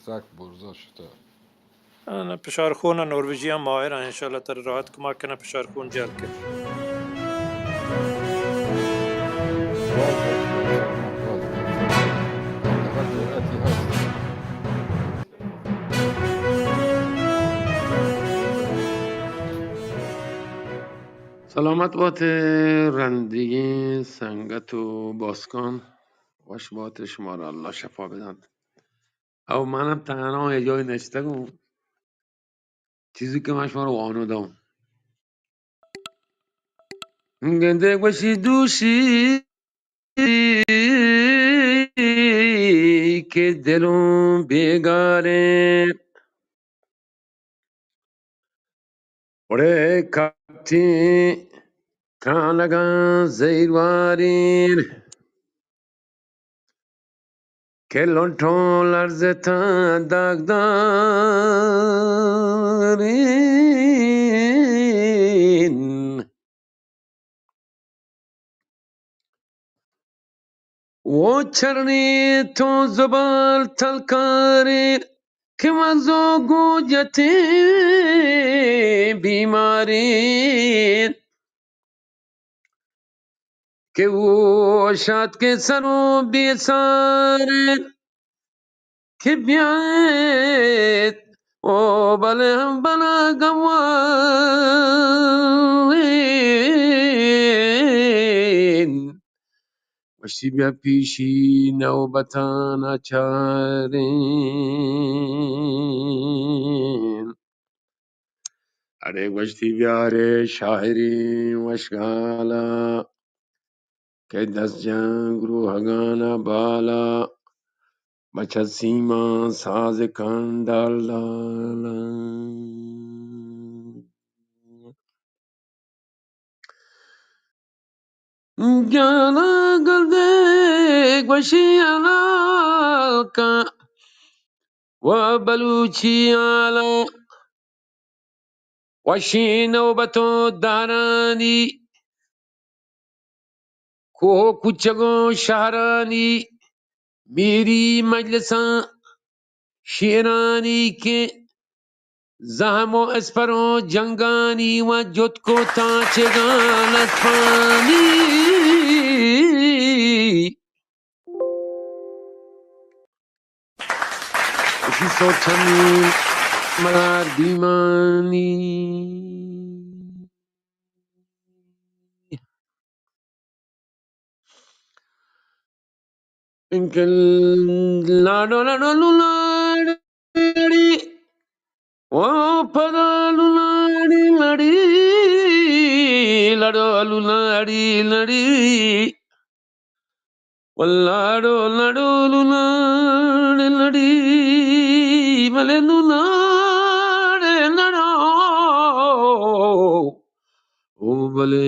سک برزا شتہ. آ، نہ، پشارخون ءَ نرویجیاں ماہر آں، انشاءاللہ ترا راحت کمک کناں، پشارخون جہل کن. سلامت بات ئے رندیگیں سنگت و باسکان، وش بات ئے، شمارا اللہ شفا بدنت. او من ہم تہنا اے جاہ نشتگوں، چیزی کہ من شمارا وانو داں. گندے گوشی دوشی کہ دلوں بیگاریں، وڑے کپتیں ترانگاں زہیرواریں، کہ لنٹوں لرزتاں داغداریں. وہ چرنے تو زبال تلکاریں، کہ مزو گوجتیں بیماریں. کہ وہ شاد کے سروں بے ساریں، کہ بیایت او بلے ہم بلا گواریں. وشی بیا پیشی نوبتاں ناچاریں. اڑے گوشتی بیارے شاعریں وشگالا، کہ دست جنگ روہگانا بالا، بچہ سیماں ساز کن ڈال ڈالا. جانا گل دے گوشی حلال کن و بلوچی حالا، وشیں نوبتوں دارانی، کوہ و کوچگوں شہرانی، میری مجلساں شیرانی، کہ زہم و اسپروں جنگانی، و جتکو تانچگان اسپانی. اسی سوچن مدار دیمانی. انکل لاڈو لاڈو لولاڑی، او پدا لولاڑی لڑی، لاڈو لولاڑی لڑی. ولڑو لڑو لڑے لڑی، بلے لڑے لڑو، او بلے.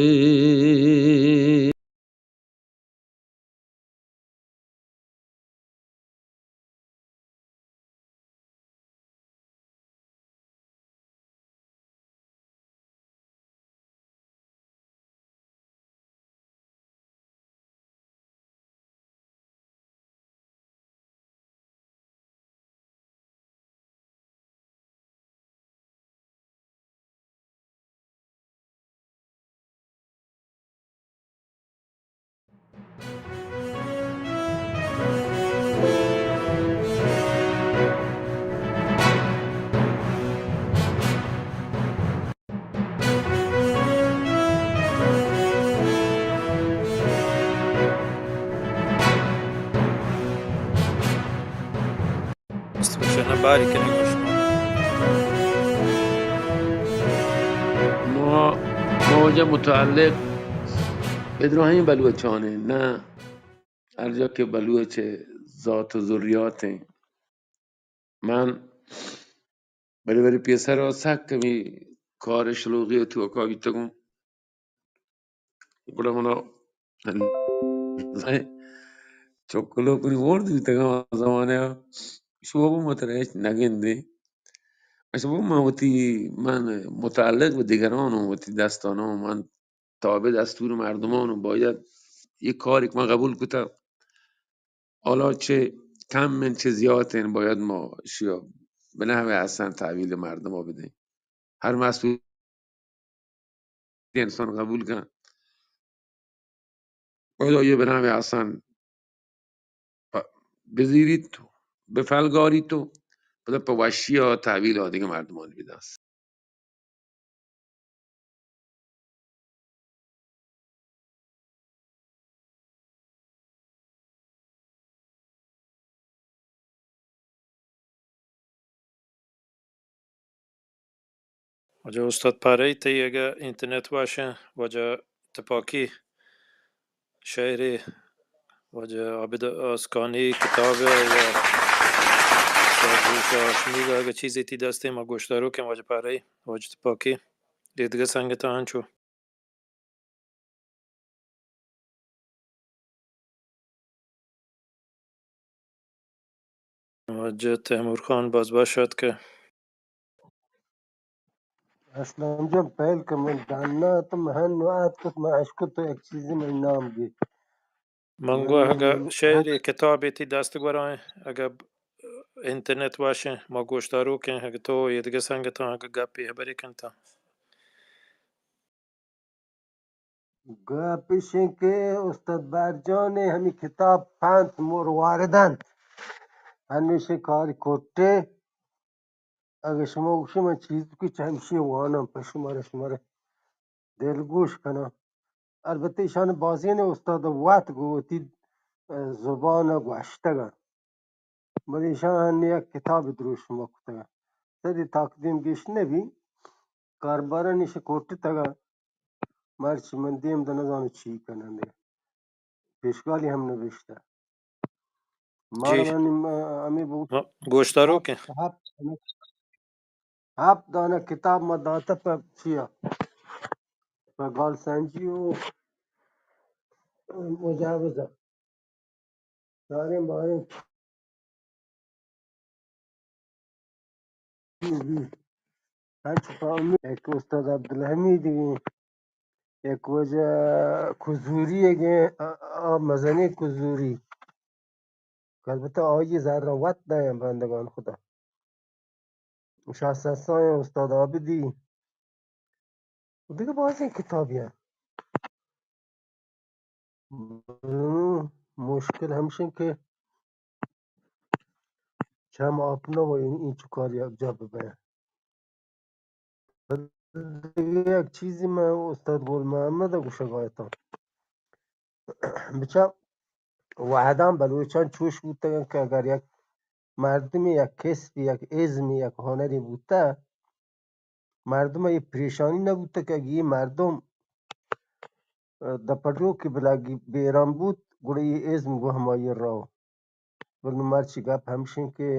است بخشنہ باری کنی گوش ما. ما، ما واجہ متعلق بدراہیں بلوچانے نہ، ہر جا کہ بلوچ ذات و ذریات ہیں. من بلے بلے پیسر ءَ سک ہمے کار شلوغی ءِ توکا بیتگوں. گڑا منا چکلو کنی ورد بیتگاں آ زمانے ءَ. شو بابا ما ترا ہچ نہ گندیں. اچھا بابا من وتی، من متعلق بہ دگرانوں، وتی دستانوں، من تابع دستور مردمانوں، باید یک کارے کہ من قبول کتہ. حالا چہ کم انت چہ زیات انت، باید ما اشیا بہ نحو احسن تحویل مردما بدئیں. ہر مسئولہ انسان قبول کن، باید آییا بہ نحو احسن پ-، بزیریت و بپلگاریت و پدا پہ وشیا تحویل آدگہ مردمانی بدنت. واجہ استاد پارئی، تئی اگہ انٹرنیٹ وش انت، واجہ تپاکی شعرے، واجہ عابد آسکانی کتابے یا واجہ ہاشمی ءِ اگہ چیزے تئی دست انت، ما گوشداروک ایں. واجہ پارئی، واجہ تپاکی، ایدگہ سنگتاں انچو. واجہ تیمور خان، باز وش اتکے. اسلم جان، پہل کہ من دانا تو من وات کت، من اشکت تو یک چیزی من نام گی. من گو اگہ شعرے کتابے تئی دست گورا انت، اگہ انٹرنیٹ وش انت، ما گوشداروک ایں، اگہ تو ایدگہ سنگتاں اگہ گپے ہبرے کنتاں. گپ اش انت کہ استاد بہر جان ءِ ہمے کتاب پنت مروارد انت. ہمیشی کاری کرتے. اگہ شما گوشے من چیز کی چمشی واناں، پہ شمارا، شمارا دلگوش کناں. البتہ ایشان بازین استاد وت گوں وتی زبان ءَ گوشتگ انت. بلے ایشاں ہنی یک کتابے دروشم کتگ. سدی تقدیم گیش نہ بی، کاربارانی شہ کوٹتگ. مرچی من دیم دہ نزانو چی کنن دے. پیشگالی ہم نبشتہ. مارا جی. منی م-، ہمیں بو-، ما گوشداروک ایں. ہفت، ہفت، ہفت دانہ کتاب ما داتہ پہ چیا؟ پہ گال سنجی و مجاوزہ. داریں باریں ہنچ پہ امید یک استاد عبدالحمید ایں، یک واجہ کزوری ایں، آ، آ مزنیں کزوری. البتہ آئی زر وت دیاں بندگان خدا. شاہ سسائیں استاد عابدی. و دگہ بازیں کتابے انت. مشکل ہمش انت کہ چم آپ نہ و این، اینچو کار یک جا ببین. دگہ یک چیزی من استاد گل محمد ءَ گوشگ ءَ اتاں. بچا وہداں بلوچاں چوش بوتگ انت کہ اگر یک مردمے یک کسبے، یک ازمے، یک ہنرے بوتہ، مردم ءَ اے پریشانی نہ بوتہ کہ اگہ اے مردم دپڈوکی بلگی بیران بوت، گڑا اے ازم گوں ہمائی رو. بلے نوں مرچی گپ ہمش انت کہ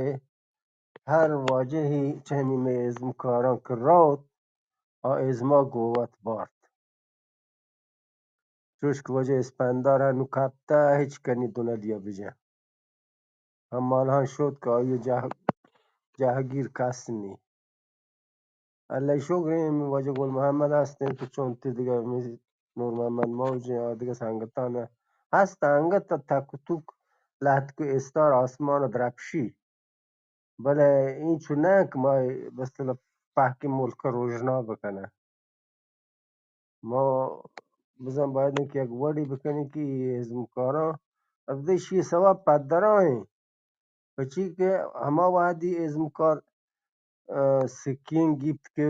ہر واجہے چہ ہمے مئے ازمکاراں کہ روت، آ ازما گوں وت بارت. چوش کہ واجہ اسپندار ءَ نوں کپتہ، ہچ کنی دونلیا بجن. ہمالہاں شت کہ آئی جہ-، جہگیر کس نی. اللہ شکر ایں، واجہ گل محمد ہست انت، تو چون تی دگہ ہمے نور محمد موج ایں، آ دگہ سنگتان ہست، انگت تک و توک لہتک استار آسمان درپشی. بلے اینچو نہ کہ ما مثلا پہکیں ملک روژنا بکنیں. ما بزاں باید انت کہ یک وڑے بکنیں کہ اے ازمکاراں ابدے شی سوب پدراں ایں. پچی کہ ہما وہدی ازمکار، ء، سکین گیپت کہ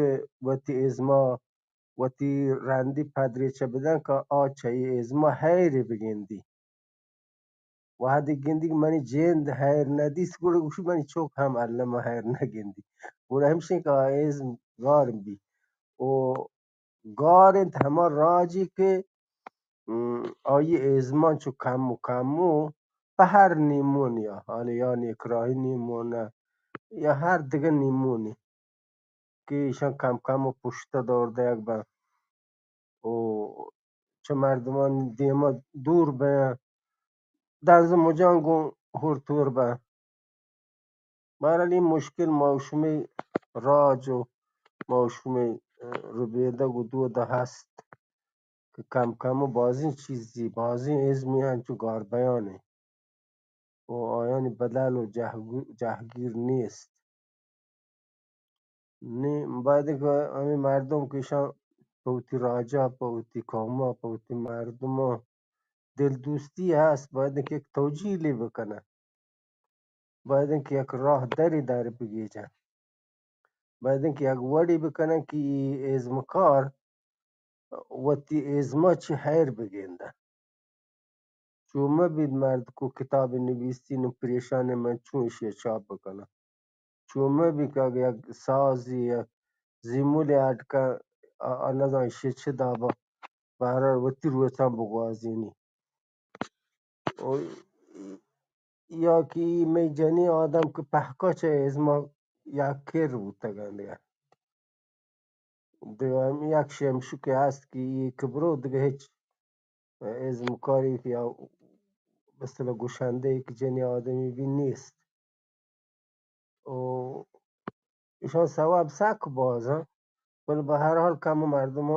وتی ازما وتی رندی پدریچہ بدن کہ آ چہ اے ازما حیرے بگندی. وہدے گندی کہ منی جند حیر ندیست، گڑا گوشی منی چک ہم الما حیر نگندی. گڑا ہمشیں کہ آ ازم گار بی. و گار انت ہما راجی کہ، م، آئی ازمان چو کم و کم و پہ ہر نیمونیا، حالی یا نیکراہی نیمون یا ہر دگہ نیمونی کہ ایشان کم کم و پشت دور دیگ بن و چہ مردمان دیما دور بین، دنز مجان گوں ہور تور بین. بہرحال، اے مشکل ما و شمئے راج و ما و شمئے، ء، ربیدگ و دودا ہست کہ کم کم و بازیں چیزی، بازیں ازمی انچو گار بیان انت. و آیانی بدل و جہگو-، جہگیر نیست۔ نی باید کہ ہمے مردم کہ ایشاں پہ وتی راجا، پہ وتی قوما، پہ وتی مردما دل دوستی ہست، باید کہ یک توجیلے بکنن، باید کہ یک راہ دری در بگیجن، باید کہ یک وڑے بکنن کہ اے ازمکار وتی ازما چہ ہیر بگندن۔ چو مہ بیت مرد کو کتابے نبیستی نوں پریشان، من چون ایشی ء چاپ بکناں۔ چو مہ بیت کہ اگہ یک سازے، یک زیمولے اڈ کن، آ، آ نزان ایشی ء چہ دابا، بہرحال وتی روچاں بگوازینی۔ و یا کہ اے مئے جنین آدم کہ پہکا چہ ازما یک کر بوتگ انت دگہ۔ دگہ ہم یک شے ہمشو کہ ہست کہ اے کہ برو دگہ ہچ ازمکاری کہ یا مثلا گوشندہ کہ جنین آدمی بی نیست۔ و ایشان ثواب سک باز انت، بلے بہ ہر حال کم مردم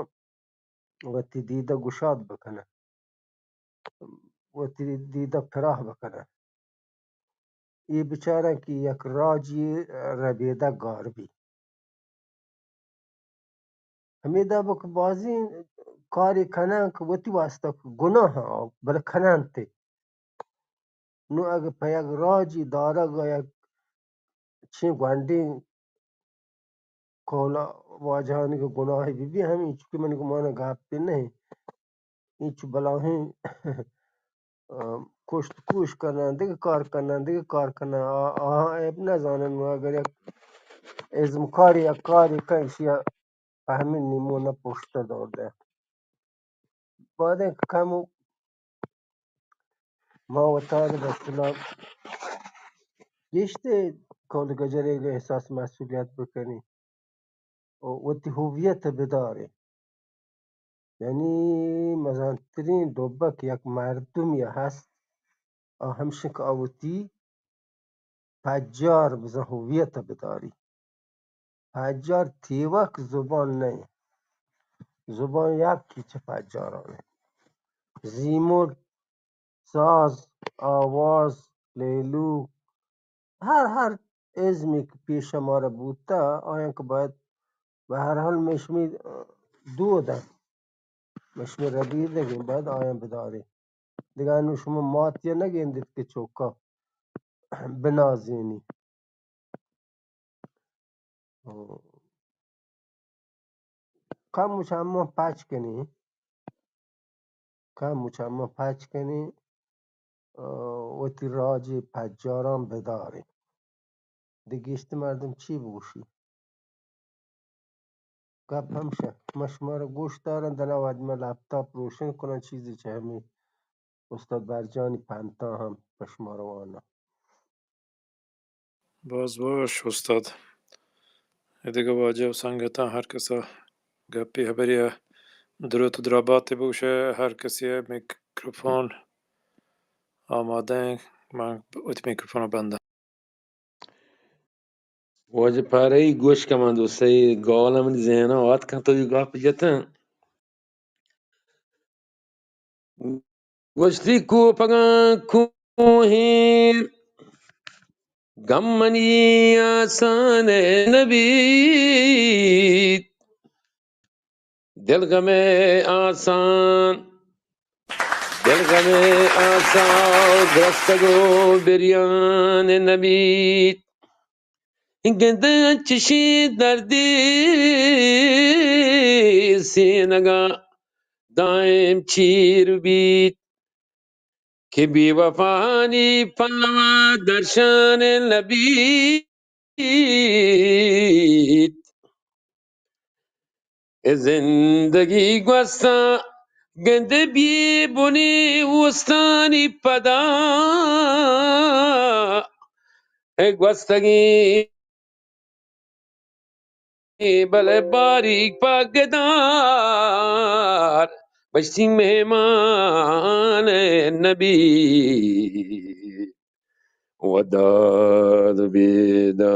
وتی دیدہ گشاد بکنن، وتی دیدہ پراہ بکنن۔ اے بچارن کہ یک راجی ربیدگ گار بی۔ ہمے دابا کہ بازیں کارے کنن کہ وتی واسطہ گناہ انت، بلے کننت۔ نوں اگہ پہ یک راجی دارگ ء یک چین گونڈیں قول ء واجہانی کہ گناہے بہ بی، ہمے چونکہ منی گمان ء گپے نہ انت، اینچو بلاہیں کشت کوش کنن، دگہ کار کنن، دگہ کار کنن، آ، آہاں عیب نہ زانن۔ نوں اگر یک ازمکاری یک کاری کن، ایشی ء پہ ہمے نیمون ء پشت ء دور دئے۔ بایدیں کہ کمو ما وتارا مثلا گیشتر قول گجریگ ء احساس مسئولیت بکنیں و وتی ہویت ء بداریں۔ یعنی مزنترین ڈبہ کہ یک مردمی ء ہست، آ ہمشی کہ آ وتی پجار بزاں ہویت ء بداری۔ پجار تیوک زبان نہ انت۔ زبان یکے چہ پجاران انت۔ زیمر، ساز، آواز، لیلو، ہر، ہر ازمے کہ پیش مارا بوتہ، آیاں کہ باید بہ ہر حال مشمی دود انت۔ مشمی ربیدگیں، باید آیاں بداریں۔ دگہ انوں شما مات یا نہ گندیت کہ چوکا بنازینی۔ کم و چماں پچ کنیں، کم و چماں پچ کنیں، آ، وتی راجی پجاراں بداریں۔ دگہ گیشتر مردم چی بگوشی؟ گپ ہمشہ، من شمارا گوش دارن، دنا وہدے من لپٹاپ روشن کناں، چیزے چہ ہمے استاد برجانی پنتاں ہم پہ شما رواناں۔ باز باش استاد۔ اے دگہ واجہ و سنگتاں ہر کسا گپی ہبری ء دروت و دراباتے بگوشے، ہر کسی ء میکروفون آمادہ انت۔ من وتی میکروفون ء بنداں۔ واجہ پارئی گوش کمان دوستئی گال منی ذہن ء آتکن تو یہ گپ جتن۔ گوشتی کوپگاں کوہیں گم منی آسان نبیت، دل غم آسان، دل غم آسان گرستگ و بریان نبیت۔ گنداں چشیں دردے سینگا دائم چیر بیت، کہ بے وفانی پلوا درشان نبیت۔ اے زندگی گوستاں گندے بے بنی اوستانی پدا، اے گوستگیں بلے باریک پہ گدار بشتی مہمان نبی۔ وداد بیداد۔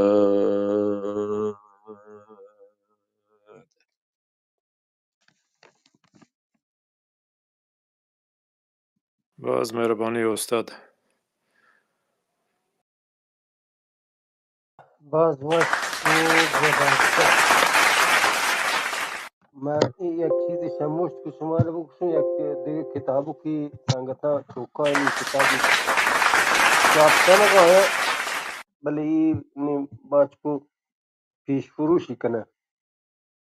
باز مہربانی استاد۔ باز وش، زبردست. من اے یک چیزے شموشت کہ شما را بگوشوں، یک دگہ کتابوکی سنگتاں چوکا اے کتابی چاپ کنگا ایں، بلے اے نی باچکو پیش فروشی کنن.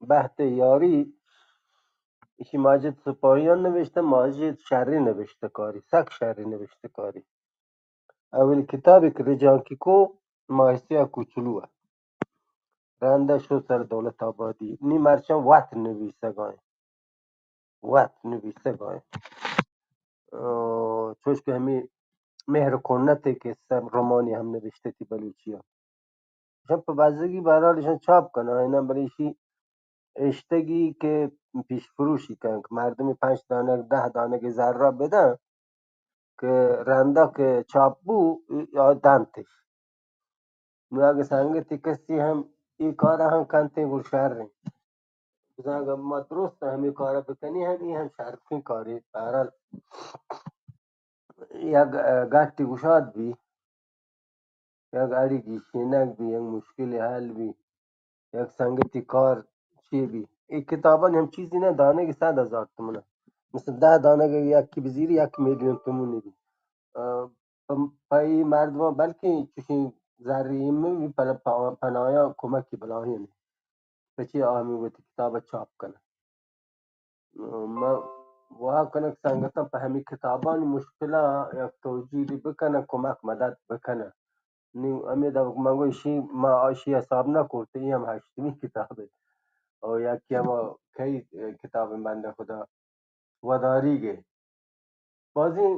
بہت یاری، ایشی ماجد سپاہیان نوشتہ، ماجد شریں نوشتہ کاری، سک شریں نوشتہ کاری. اولی کتابی کہ رجانکی کو ماہسیا کوچلو ء. رندا شو سر دولت آبادی. نی مرچاں وت نویسگا ایں. وت نویسگا ایں. آ، چوش کہ ہمیں مہر کنت ء قصہ رومانی ہم نوشتہ تی بلوچی ء. ایشاں پہ بزگی بہرحال ایشاں چاپ کناں، اینا بلے ایشی اشتگی کہ پیش فروشی کن کہ مردمی پنچ دانگ، دہ دانگ زر را بدن کہ رندا کہ چاپ بو یا دنتش. نو اگہ سنگتی کسی ہم ای کار ہم کنتے گڑ شر انت. بزاں اگہ ما درست ہمیں کار بکنی ہم ای ہم شرتیں کاری. بہرحال یک گٹی گشاد بی، یک اڑی گیشینگ بی، یک مشکلی حل بی، یک سنگتی کار چی بی. اے کتابانی ہم چیزی نہ دانگ صد ہزار تومن. مثل دہ دانگ یکی بزیری یک میلیون تومنی بی. آ، پہ، پہ اے مردماں بلکیں چوشیں زری مہ بی، پہ، پہ، پنایاں کمکی بلاہیں. پچی آ ہمیں وتی کتاب چاپ کنن. من واہ کنگ سنگتاں پہ ہمیں کتابانی مشکلاں یک توجیلی بکنن، کمک مدد بکنن. نی ہمیں دبک من گو ایشی ما آشی حساب نہ کرتے، ای ہم ہشتمی کتاب ہے. اور یکی ہم کئی کتاب بندہ خدا وداری گئے. بازیں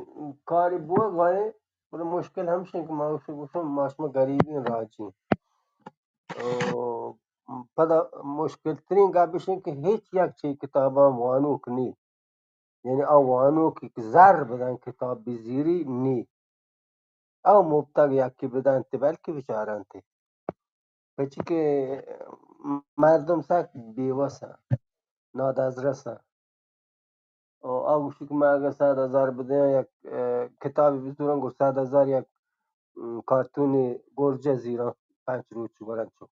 کارے بوگ ء انت، بلے مشکل ہمش انت کہ ما گوشیں، گوشیں ما شما گریبیں راجی ایں. او پدا مشکل ترین گپ اش انت کہ ہچ یک چی کتاباں وانوک نی، یعنی آ وانوک کہ زر بدن کتاب بزیری نی. او مپتگ یکی بدنت بلکہ بچارنت. پچی کہ مردم سک بیوس انت، نادزرس انت. او آ گوشی کہ من اگر صد ہزار بدیاں یک، اه، کتابی بزوراں، گڑا صد ہزار یک، ام، کارتونی گرجہ زیراں پنچ روچ ورن چک.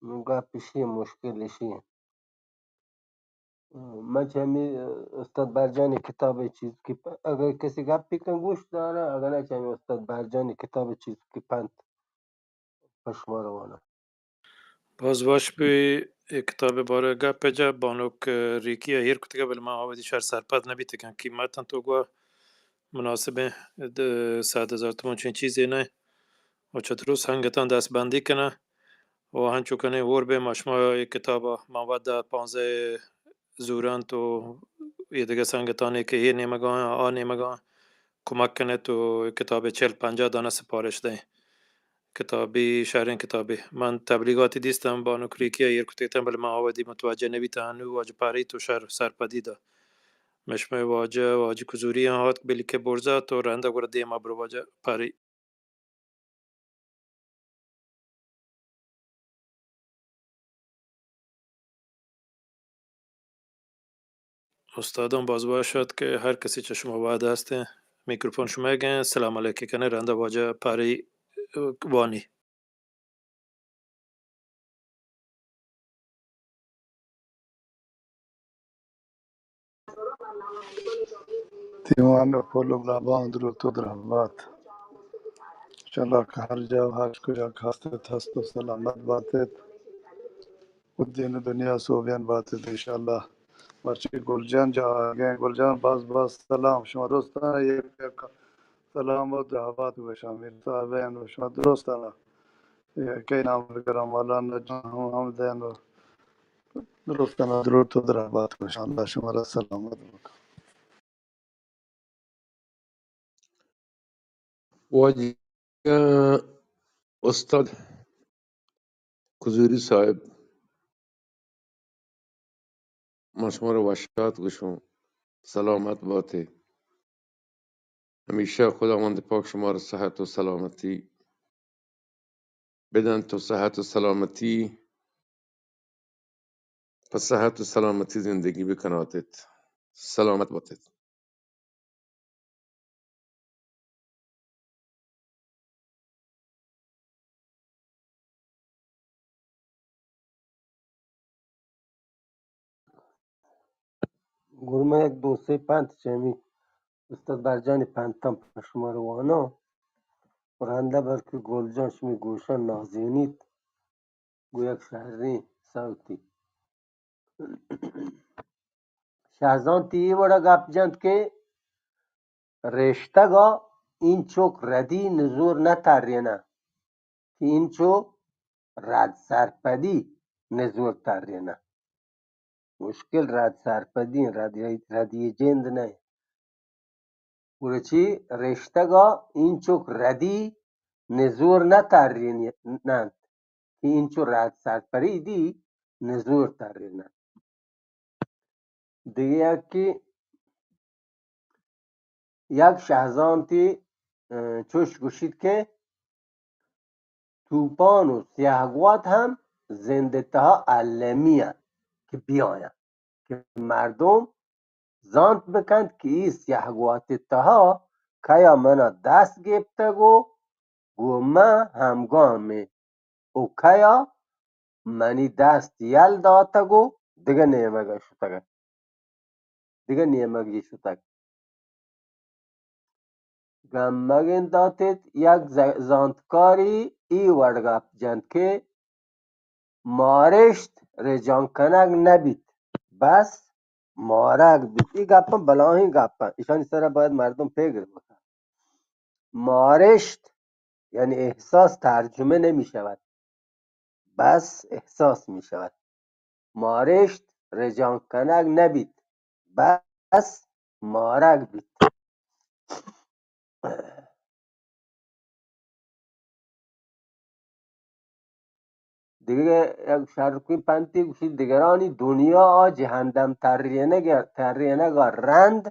نوں گپ اشی انت، مشکل اشی انت. من چہ ہمے استاد برجانی کتاب ء چیز کہ پ-، اگر کسی گپے کن گوش دارا، اگر نہ چہ ہمے استاد برجانی کتاب ء چیز کہ پنت پہ شما رواناں. باز وش بی، اے کتاب ء بارہ ء گپ ء جا، بانک ریکی ء ایر کتگ، بلے ما آ وھدی شر سرپد نہ بیتگاں، قیمت انت تو گوا مناسبیں، د-، صد ہزار تومن چین چیزے نہ انت. و چہ درست سنگتاں دست بندی کناں و ہنچو کنیں ہور بیں ما شما اے کتاب ء ما وھد ء پانزدہ زورنت و اے دگہ سنگتانی کہ اے نیمگا آں، آ نیمگا آں، کمک کنیت و اے کتاب ء چل پنجاہ دانہ سفارش دئیں. کتابی، شریں کتابے. من تبلیغاتی دیستاں، بانک ریکی ء ایر کتگ اتاں، بلے من آ وھدی متوجہ نہ بیتاں. انوں واجہ پری تو شر سرپدی دا. مئے شمئے واجہ، واجہ کزوری آں آتک، بلکہ برزا تو رندا گڑا دیما برو واجہ پری. استاداں باز وش ات کہ ہر کسی چہ شما وھد ہستیں. میکروفون شمئیگ انت، سلام علیکے کنیں، رندا واجہ پری وانی. تیوان و پل و گلاباں دروت و درہبات. انشاءاللہ کہ ہر جا و ہر کجا کہ ہست ات، ہست و سلامت بات ات. و دین و دنیا سوبین بات ات انشاءاللہ. مرچی گل جان جا آگیں. گل جان، باز باز سلام. شما درستاں یک یک سلام و دعوات گوشاں. میر صاحب این و شما درستاں. کئی نام بگراں، مولانا جان ہم، ہم دین و درستاں دروت و درہبات گوشاں. اللہ شما را سلامت بکن. واجہ استاد کزوری صاحب، ما شما را وشات گوشوں، سلامت باتے. ہمیشہ خداوند پاک شما را صحت و سلامتی بدنت و صحت و سلامتی، پہ صحت و سلامتی زندگی بکناتت. سلامت باتت. گڑا من یک دو سے پنت چہ ہمے استاد برجانی پنتاں پہ شما رواناں۔ رندا بلکہ گل جان شمے گوشاں نازینیت گوں یک شریں سوتی۔ شہزانتی اے وڑا گپ جنت کہ رشتگا اینچک ردی نزور نہ ترینہ کہ اینچو رد سرپدی نزور ترینہ۔ مشکل رد سرپدی، رد، ردی جند نہ۔ گڑا چی رشتگا اینچک ردی نزور نہ تریننت کہ اینچو رد سرپدی نزور تریننت۔ دگہ یکے یک شہزانتے، اه، چوش گوشیت کہ توپان و سیاہ گوات ہم زند تہا المی انت کہ بیایاں کہ مردم زانت بکنت کہ اے سیاہ گوات تہا کیا منا دست گپتگ و گوں من ہمگام انت و کیا منی دست یل داتگ و دگہ نیمگ ء شتگ ات۔ دگہ نیمگے شتگ۔ گم مگنداتیت، یک ز-، زانتکارے اے وڑ گپ جنت کہ مارشت رجانک کنگ نہ بیت، بس مارگ بیت۔ اے گپاں بلاہیں گپاں، ایشانی سرا باید مردم پگر بکنت۔ مارشت یعنی احساس ترجمه نمی‌شود، بس احساس می‌شود۔ مارشت رجانک کنگ نبیت، بس مارگ بیت۔ دگہ یک شرکویں پنتے گوشی، دگرانی دنیا ء جہندم ترینگ، ترینگ ء رند،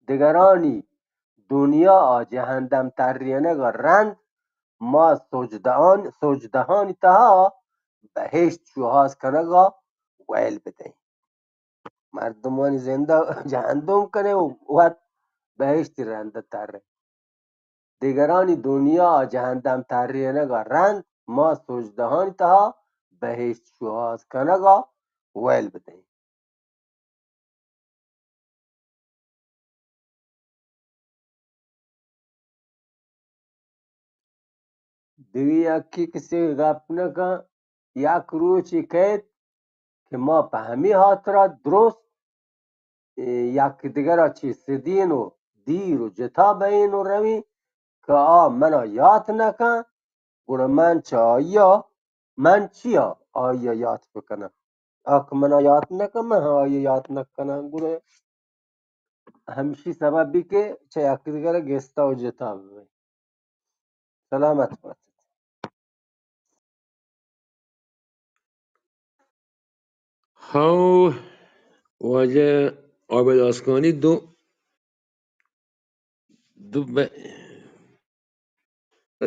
دگرانی دنیا ء جہندم ترینگ ء رند، ما سجدہان، سجدہانی تہا بہشت شوہاز کنگ ء ویل بدئیں۔ مردمانی زندہ جہندم کنے و وت بہشتی رند ترے۔ دگرانی دنیا ء جہندم ترینگ ء رند ما سجدہانی تہا بہشت شوہاز کنگ ء ویل بدئیں۔ دگہ یکے کسے گپ نہ کن، یک روچے کئیت کہ ما پہ ہمے ہاترا درست، اے، یک دگرا چہ سدین و دیر و جتا بئین و روین کہ آ منا یات نہ کن، گڑا من چہ آئیا، من چیا آئیا یات بکناں؟ آ کہ منا یات نہ کن، من ہم آئیا یات نہ کناں۔ گڑا ہمشی سبب بی کہ چہ یک دگرا گستا و جتا ببین۔ سلامت بات۔ ہو، واجہ عابد آسکانی دو، دو بے-،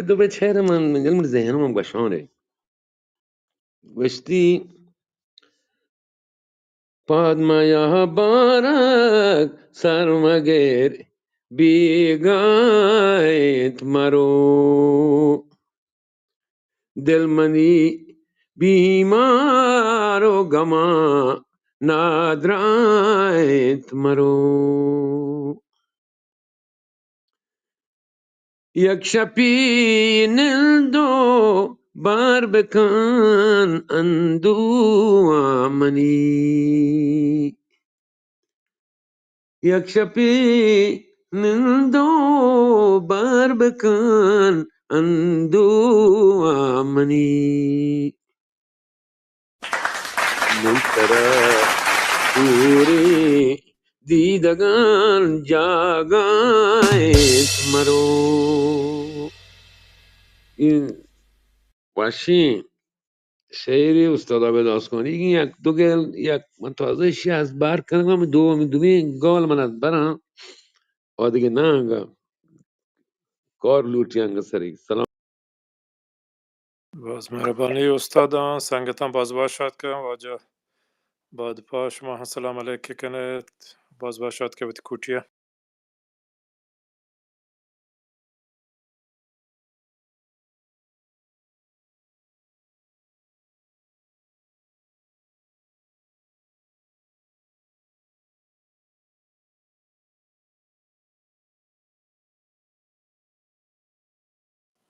دو بے چہرہ من، من ذہن من گوشان ہے۔ گوشتی، پاد میا بارگ سر مگر بیگاہ انت مرو۔ دل منی بیمار و گماں نادراہ انت مرو۔ یک شپی نند و بار بکن اندوہ منی۔ یک شپی نند و بار بکن اندوہ منی۔ من ترا دوریں دیدگان جاگاہ انت مرو۔ این وشیں شعرے استاد عابد آسکانی، یک دو گل، یک من تازہ شی از بار کنگا، من دومی، دومی گال من از براں، آ دگہ نہ انگا کار لوٹی انگا سری۔ سلام۔ باز مہربانی استاداں، سنگتاں باز وش آتکاں، واجہ بادپا شما ہم سلام علیک کنیت، باز وش آتکے وتی کوٹیا۔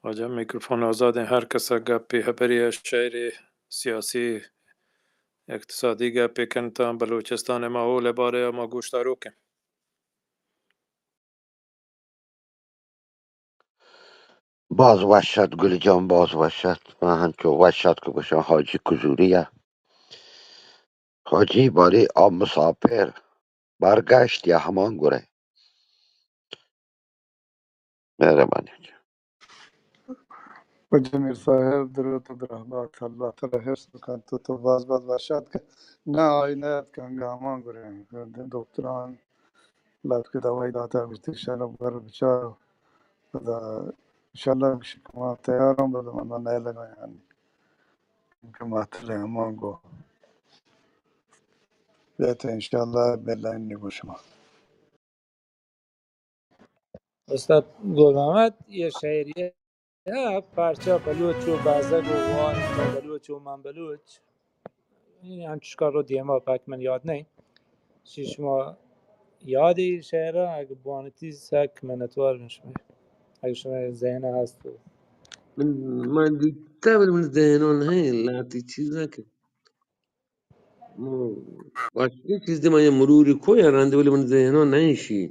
واجہ، میکروفون آزادیں، ہر کس ءَ گپے، ہبرے ءَ، شعرے، سیاسی، اقتصادی گپے کنت، تاں بلوچستان ءِ ماحول ءِ بارے ءَ ما گوشداروک ایں۔ باز وش ات گل جان، باز وش ات۔ من ہنچو وش ات کہ گوشاں حاجی کزوری ءَ۔ حاجی باری آ مسافر برگشت یا ہمان گورے؟ مہربانی۔ واجہ میر صاحب، درود و درہبات، اللہ تعالی حفظ بکنت۔ تو، تو باز باز وش ات کہ نہ، آئی نہ ات کہ انگا ہمان گورے دکتران لاتکے دوائی داتا، گوشتی شرب گر بچار۔ پدا انشاءاللہ گوشی کہ ما تیار ایں، بلے من نہ لگا یعنی کہ ما تلے ہمان گو بیت انشاءاللہ بلائن نگو شما۔ استاد گل محمد، یہ شاعری ءَ پرچا بلوچ و بزگ و وان، بلوچ و من بلوچ، این انچوش کار رو دیما پاک من یاد نہیں۔ چی شما یادی شعر ءَ؟ اگہ بوانتی سک منتوار بن شما، اگہ شما ذہن ءَ ہست تو۔ من، من دیتا، بلے من ذہن ءَ نہیں، لاتی چیزا کہ مو-، وشیں چیزے من یہ مروری کو یا رندے، ولی من ذہن ءَ نہ ایشی۔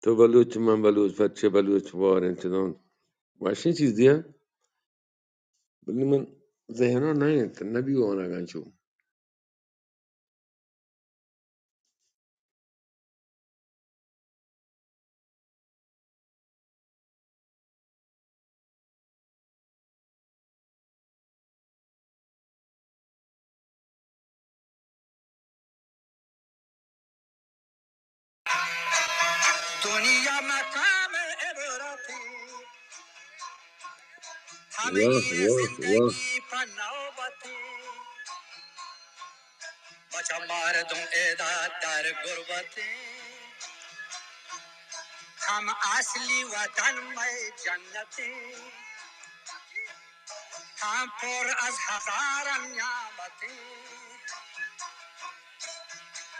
تو بلوچ، من بلوچ، پرچے بلوچ وار انت دون۔ وشیں چیزے ءَ، بلے من ذہن ءَ نہ انت، نبی وانگ انچو۔ دنیا مقام عبرت، ہمے واہ، واہ، واہ۔ زندگی پہ نوبت۔ بچا مردم ادا در غربت، ہم اصلی وطن مئے جنت، ہم پر از ہزاران نعمت۔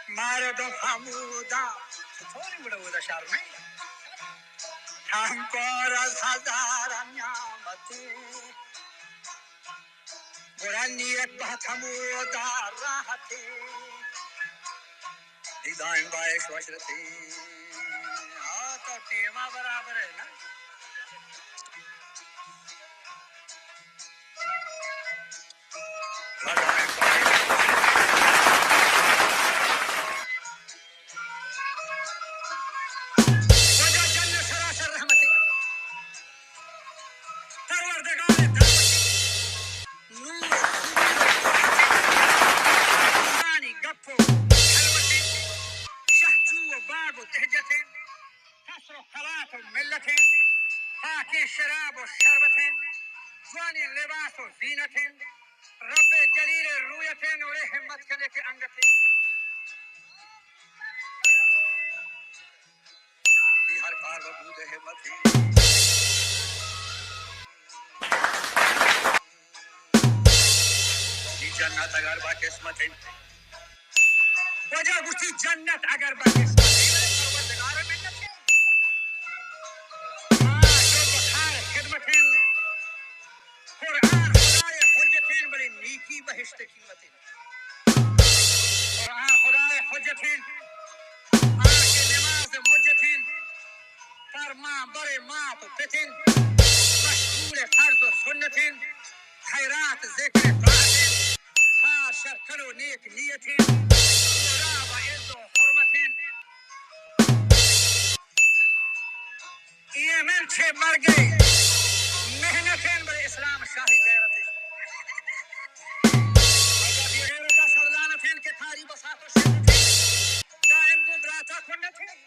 مردم ہمودا چطوری بوده بوده شرمه؟ ہم پر از ہزاران نعمت۔ گڑا نیک بہت ہمودا راحت، نی دائم باعث وشرتی۔ ہاں، تو ٹیما برابر ہے نا۔ واجہ جنت سراسر رحمت، پروردگار دعوت، نور و حضور و قوت، نورانی گپ و خلوت، شہجو و باغ و تہجت، قصر و قلات و ملت، پاکیں شراب و شربت، جوانیں لباس و زینت، رب جلیل رویت، نور ہمت کنے کہ انگت۔ نی ہر کار و بود ہمتی، نی جنت اگر با قسمت انت۔ واجہ گوشتی جنت اگر با قسمت انت، پروردگار منت انت۔ ما جو بخار خدمت انت۔ قرآن خدای حجت انت، بلے نیکی بہشت قیمت انت۔ قرآن خدای حجت انت، آ کہ نماز مجت انت، فرمان بر مات و پت انت، مشغول فرض و سنت انت، خیرات ذکر طاعت انت، کار شرکل و نیک نیت انت، اودا با عز و حرمت انت۔ ایمن چہ مرگ ءِ محنت انت، بلے اسلام شاہی غیرت انت۔ اگاں بے غیرت ءَ سر لعنت انت کہ کاری بساط و شدت انت، دائم گوں براتا کنت انت۔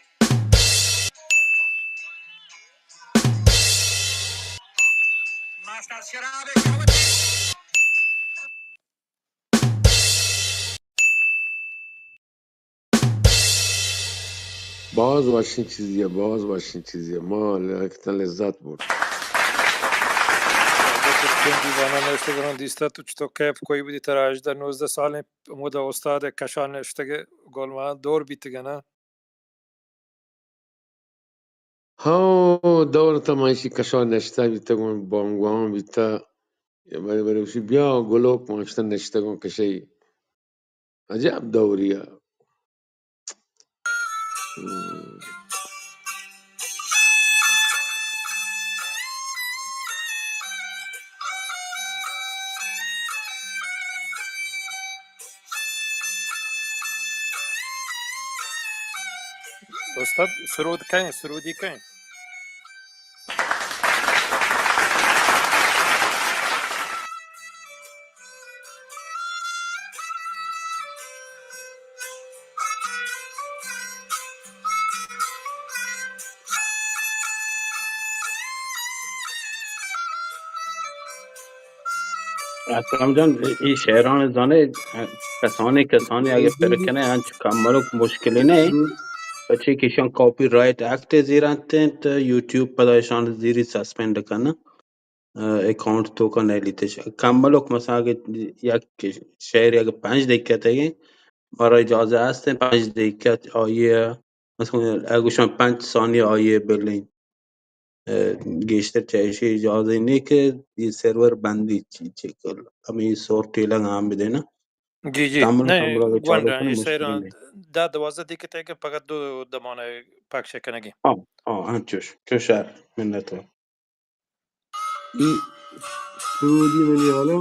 ماست از شراب شہوت انت۔ باز وشیں چیزے ءَ، باز وشیں چیزے ءَ۔ ما لہتیں لذت برت۔ اگاں تو چین دیواناں نوشتگاں دیستہ، تو چطور کیف کوئی بودی؟ ترا ہژدہ نوزدہ سالیں، ہمودا استاد ءِ کشا نشتگ، گل مان دور بیتگ نا؟ او دور تا ما ایشی کشا نشتہ بیتگوں، بانگواں بیتہ، برے برے گوشی بیا گلوک، ما اشتہ نشتگوں کشئی۔ عجب دوریا۔ استاد، سرود کئیں، سرودی کئیں؟ اکرم جان، اے شعراں زانے، کسانے کسانے اگہ پر کنے انچ کملوک مشکلی نہ، پچے کہ ایشاں کاپی رائٹ ایکٹ زیر انت، یوٹیوب پدا ایشاں زیری سسپینڈ کن، اکاؤنٹ توکا نہ لیتش۔ کملوک مثلا اگہ یک شعر اگہ پنچ دقیقہ تگیں، مارا اجازہ ہستیں پنچ دقیقہ آئیے، مثلا اگہ گوشاں پنچ ثانیہ آئیے بلیں۔ ء، گیشتر چہ ایشی اجازہ نے کہ اے سرور بندی چی چی کل۔ ہمیں سور ٹیلنگ ہم بدینا۔ جی، جی۔ کملوک، نہیں، کملوک چالو گونڈا، کنی اے مشکل سیران نہیں۔ دہ دوازدہ دقیقہ تک فقط دو دمانے پخش کنگی۔ ہاں، ہاں، ہاں، چوش، چوش، منت وار۔ اے سرودی منی حالا۔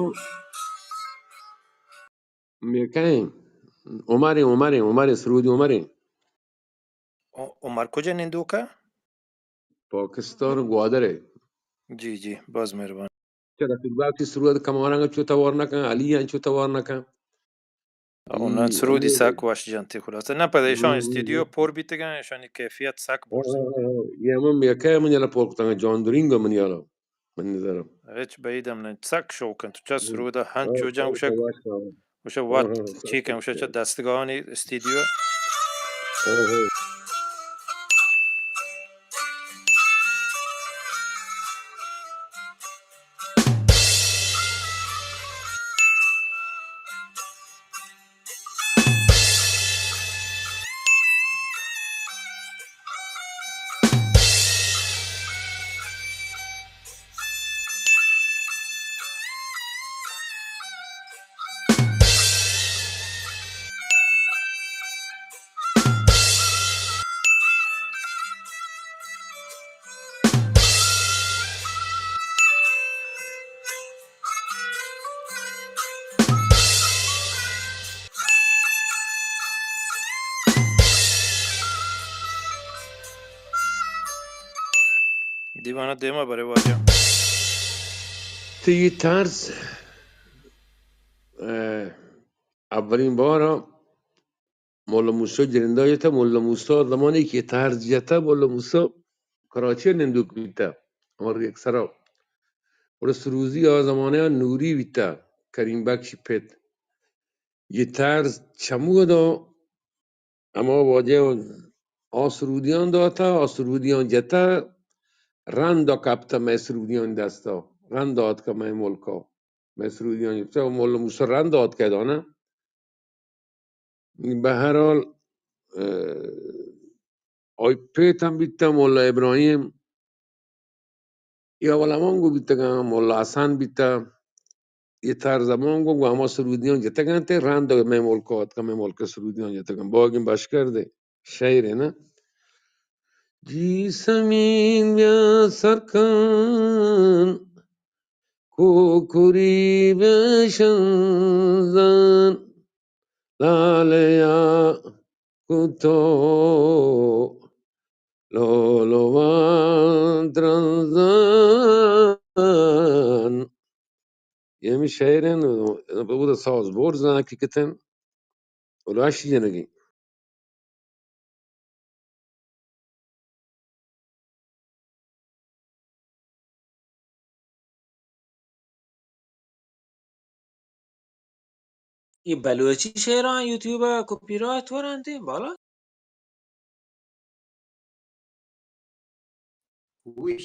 میکائیں۔ عمریں، عمریں، عمریں، سرودی عمریں۔ ع-، عمر کجا نندوکا؟ پاکستان گوادر ہے۔ جی، جی، باز مہربان۔ چرا فیڈبیک کی سرود کمارانگا چو توار نہ کن، علی ان چو توار نہ کن۔ اونا اے، سرودی ہمیں سک وش جنتی خلاصہ۔ نہ پدا ایشان ہم، ہم، استودیو ہم۔ پر بیتگن، ایشانی کیفیت سک برز۔ ہاں، ہاں، ہاں۔ یہ ہمیں میکہ من یلا پر کتنگا، جان درینگ من یلا۔ من نظرم۔ ہچ بعید ہم نہ، سک شوق انت۔ چہ ہم۔ سرودا ہنچو ہاں، جان ہاں، گوشک، ہاں، ہاں۔ گوشک ہاں، وت ہاں، چی سک کن، گوشک چہ شوق۔ دستگاہانی استودیو۔ ہاں، ہاں۔ دیوانہ دیما برے واجہ۔ تو یہ طرز، اه، اولین بار مولا موسی جرندہ جتہ، مولا موسی زمانے کہ طرز جتہ، مولا موسی کراچی نندوک بیتہ، اور یک سرا۔ اور سروزی آ زمانے نوری بیتہ، کریم بخش پت۔ یہ طرز چمودا ہما واجہ آ سرودیاں داتہ، آ سرودیاں جتہ، رندا کپتہ مئے سرودیاں دستا، رندا آتکہ مئے ملکا، مئے سرودیاں جتہ، مولا موسی رندا آتکہ دانا۔ بہرحال، اه، آئی پت ہم بیتہ، مولا ابراہیم، اے اول ہمانگو بیتگاں، مولا حسن بیتہ، اے طرز ہمانگو گوں ہما سرودیاں جتگاں تے رند مئے ملک آتکاں، مئے ملک سرودیاں جتگاں۔ باگیں بشکر دے شعر ہے نا۔ جی سمین بیا سرکن، کوکری بیا شنزن، لالیا کوتو لولوان ترنزان۔ یہ ہمیں شعر ہیں، بہت ساز برز ہیں حقیقتاً، اور راشی جنگی۔ اے بلوچی شعراں یوٹیوب ءَ کاپی رائٹ ورنت ایں بالا؟ گوش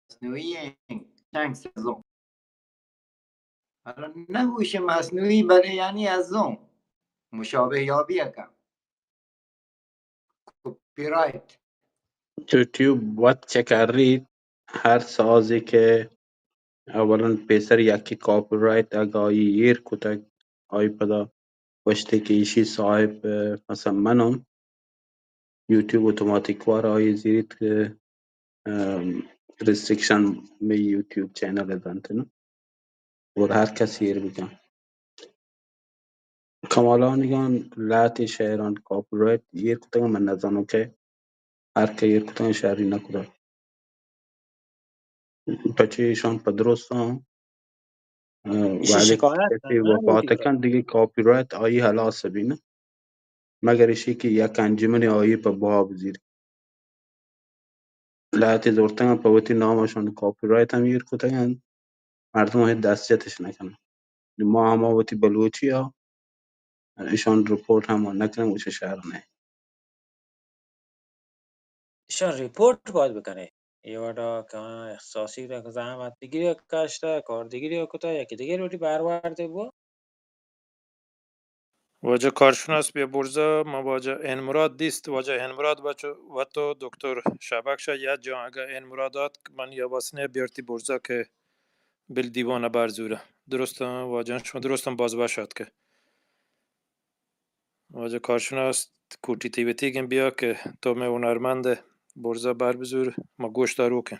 مصنوعی ایں، چنگ سزوں۔ حالا نہ گوش مصنوعی، بلے یعنی ازوں مشابہ یابی ءَ کن۔ Copy right. یوٹیوب وت چہ کریت، ہر سازے کہ اولاً پیسر یکے کاپی رائٹ اگہ آئی ایر کتگ، آئی پدا گوشتے کہ ایشی صاحب، اه، مثلاً من آں، یوٹیوب اتوماتیک وار آئی زیریت کہ، ام، ریسٹرکشن مئے یوٹیوب چینل ء دنت نہ، اور ہر کس ایر بکن۔ کمالانگان لہتے شعران کاپی رائٹ ایر کتگ، من نزانوں کہ ہر کہ ایر کتگ شری نہ کتگ۔ پچے ایشان پہ درستاں، اه، ایشی وہدے شکایت کسی نہ وفات بوتی کن دیگه کاپی رائٹ آئی ہلاس بی نہ، مگر ایشی کہ یک انجمن آئی پہ بہا بزیر۔ لہتے زورتگاں پہ وتی نام اشان کاپی رائٹ ہم ایر کتگن، مردم ہچ دستجتش نکنن۔ ما ہما وتی بلوچی ء اشان رپورٹ ہم نکنن، گوشے شر نہ۔ ایشان رپورٹ باید بکنے۔ اے وڑا کہ اختصاصی را زحمت دگری کشتا، کار دگری کتا، یکی دگری وڑی بارورد بو۔ واجہ کارشناس بیا برزا، ما واجہ این مراد دیست، واجہ این مراد بچو وتو دکتر شبکشا یا جا اگا این مراد آت، من یا بسنے بیارتی برزا کہ بل دیوان بر زورا۔ درستاں واجہ شما درستاں باز وش آت کہ واجہ کارشناس کوٹی تیوتیگیں بیا کہ تو مئے ہنرمند برزا بر بزور، ما گوش داروکیں۔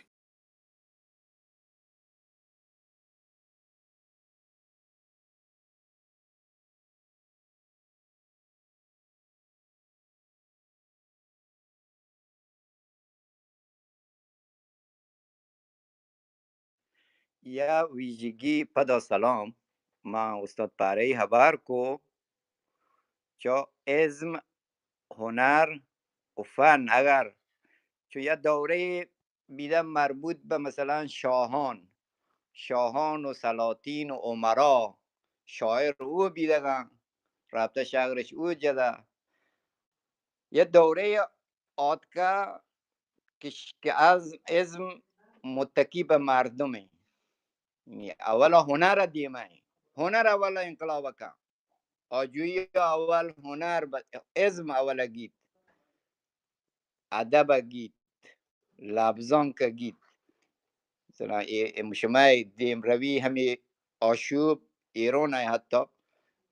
یا ویژگی پدا سلام، ما استاد پارئی ہبار کو چو ازم، ہنر و فن اگر چو یا دورے بیدہ مربوط بہ مثلاً شاہان، شاہان و سلاطین و امرا، شاعر او بیدگاں، رابطہ شاگرش او جدا۔ یا دورے آتکا کہ ش-، کہ از ازم متکی بہ مردم ہیں۔ یعنی اولا ہنر دیما ہیں۔ ہنر اولا انقلاب کا۔ آجوئی اول ہنر ب-، ازم اول گیت، ادب گیت، لبزانک گیت۔ مثلاً اے، اے شما دیم روی ہمیں آشوب ایران ہے حتی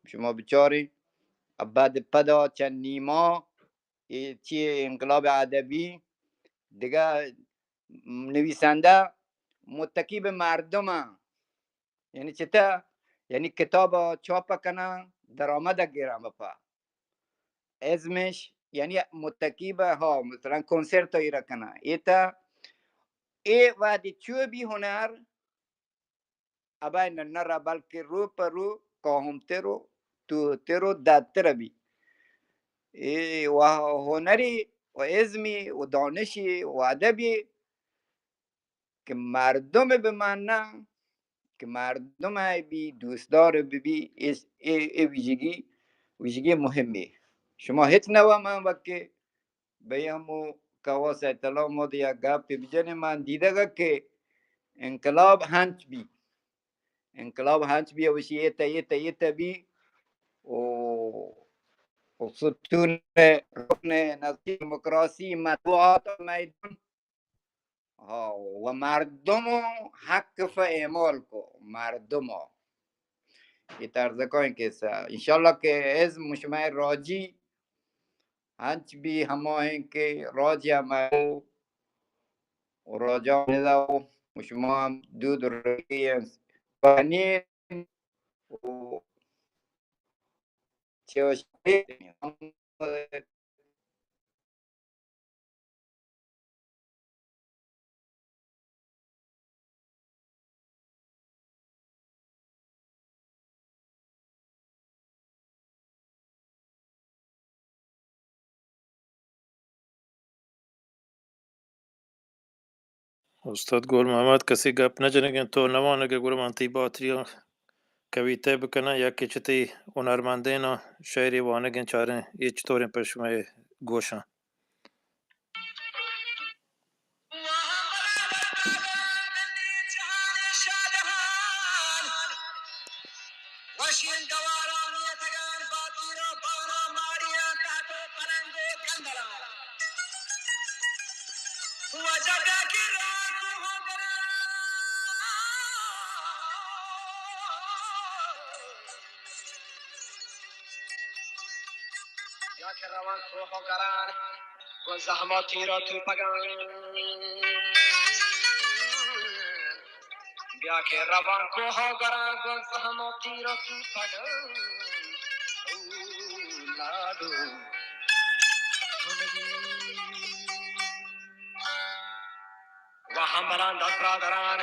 شما بچاریں بعد پدا چند نیما اے چی انقلاب ادبی دگہ نویسندہ متکی بہ مردم یعنی چتہ؟ یعنی کتاب چاپ کناں، درآمد گراں بپا۔ ازمش یعنی متکی بہ ہا، مثلاً کنسرت ایرا کناں۔ ایتا اے وہدی چو بی ہنر ابا نہ نہ را بلکہ رو پہ رو کاہمتر و توہتر و ددتر بی۔ اے و ہنری و ازمی و دانشی و ادبی کہ مردم بہ مانا، کہ مردم ء بی دوستدار بہ بی، اے، اے، اے ویژگی، ویژگی مہمے۔ شما ہچ نوا من وکے بہ ہمو کواس اطلاع مود یا گپ بجنے من دیدگا کہ انقلاب ہنچ بی، انقلاب ہنچ بی اوشی ایتا، ایتا، ایتا بی او، او ستون رکن نزدیک دموکراسی مطبوعات میدان ہا، و مردم حق فہ اعمال کو، مردم۔ یہ طرز کا کسہ۔ انشاءاللہ کہ ازم شمئے راجی ہنچ بی ہما ہیں کہ راج یا مردم و راجان ندا و شما ہم دود رگی ہیں۔ پنین و چوشی استاد گل محمد، کسی گپ نہ جنگ انت، تو نہ وانگ ء گڑا من تئی باتری ء کویتہ بکناں، یا کہ چہ تئی ہنرمندیناں شعرے وانگ ء چاریں، اے چطوریں پہ شمئے گوشاں؟ واجہ بیا کہ رواں کوہ گران، بیا کہ رواں کوہ گران، گوں زہم ءُ تیر ءُ توپگاں. بیا کہ رواں کوہ گران، گوں زہم ءُ تیر ءُ توپگاں. او لاڈو. و ہمبلان دزبرادران،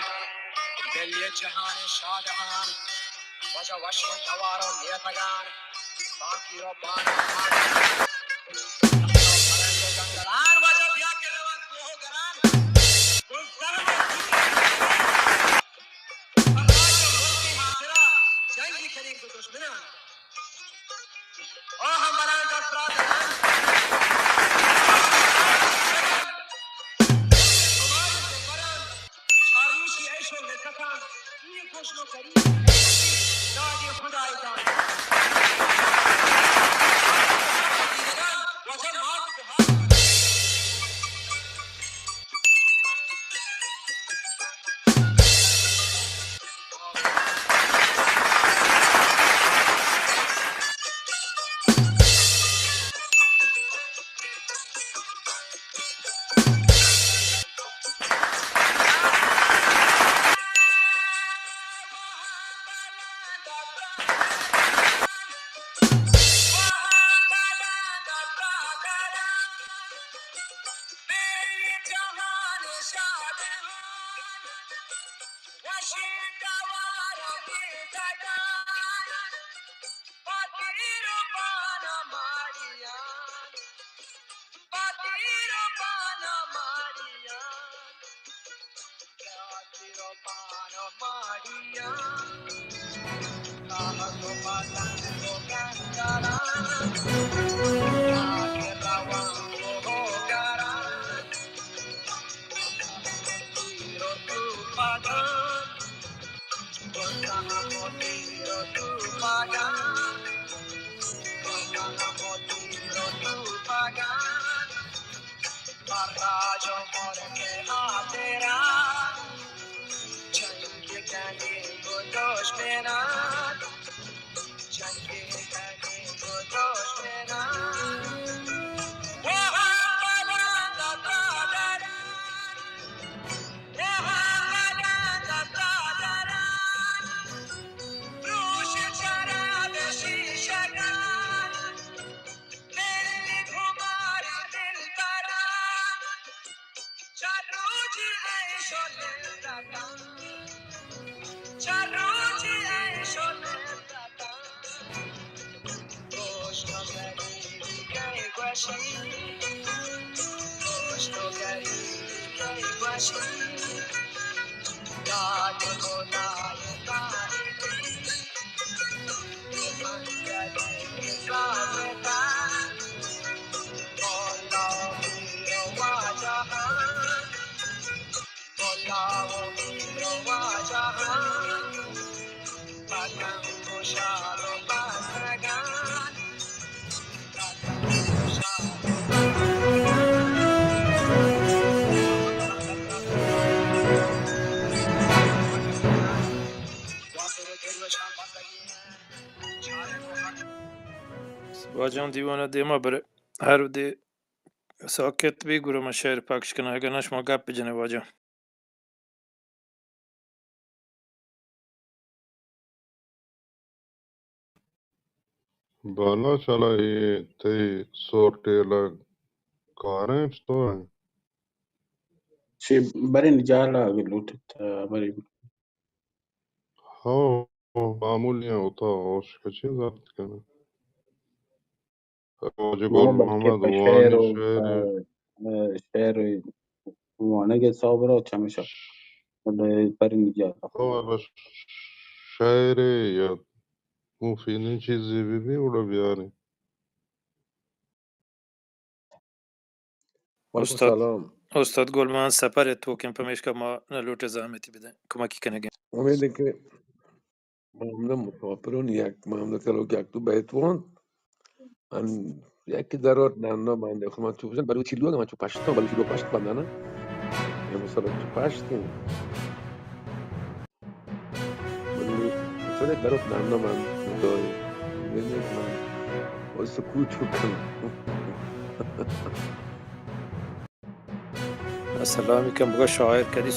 دلی جہان شادہان، واجہ وشمن توار و نیتگان، باقی رو بان، واجہ بیا کہ رواں کوہ گران، گل سر و اللہ چہ ملکی خاطرا جنگی کنیں گوں دشمنان. او ہمبلان دزبرادران، شماری دلبران، چار روچی عیش و لذتان، یہ گوشن و گریب، دادی خدای داد. واجہ مات گہار. واجہاں دیوان ءَ دیما برے، ہر وھدے ساکت بی گڑا من شعر پکش کناں، اگاں نہ شما گپ بجنے واجہ. بالاچ، ہلا اے تئی سور ٹیل ءَ کاریں چطور انت؟ چے برین جال ءَ اگہ لوٹت، آ، بری. ہو، معمولی ہیں، ہوتا ہوش کچی ضبط کرنا. واجہ گل محمد وانی شعر، شعر، آ، آ، شعر وانگ ءِ حساب را چمیشا. بلے پرنی جا. ہو، بس شعر یا مفیدیں چیزے بہ بی، اوڑا بیاریں. وعلیکم استاد، السلام. استاد گل، من سفر ءِ توکیں، پمیشکا ما نہ لوٹیں زحمتی بدیں، کمکی کنگیں. امید ہے کہ ما ہمدا مسافرون یک، ما ہمدا کلو یک دو بیت وانت. ان یک ضرورت نہ، نہ، من خدمت چو بجن، بلوچی لوگ، من چو پشتو، بلوچی لوگ پشت بندانا. سرت پشت ایں. منی سرے درد نام نہ من دوئے. یعنی من و سکوت بکن. سلامی کن بگو شاعر کدی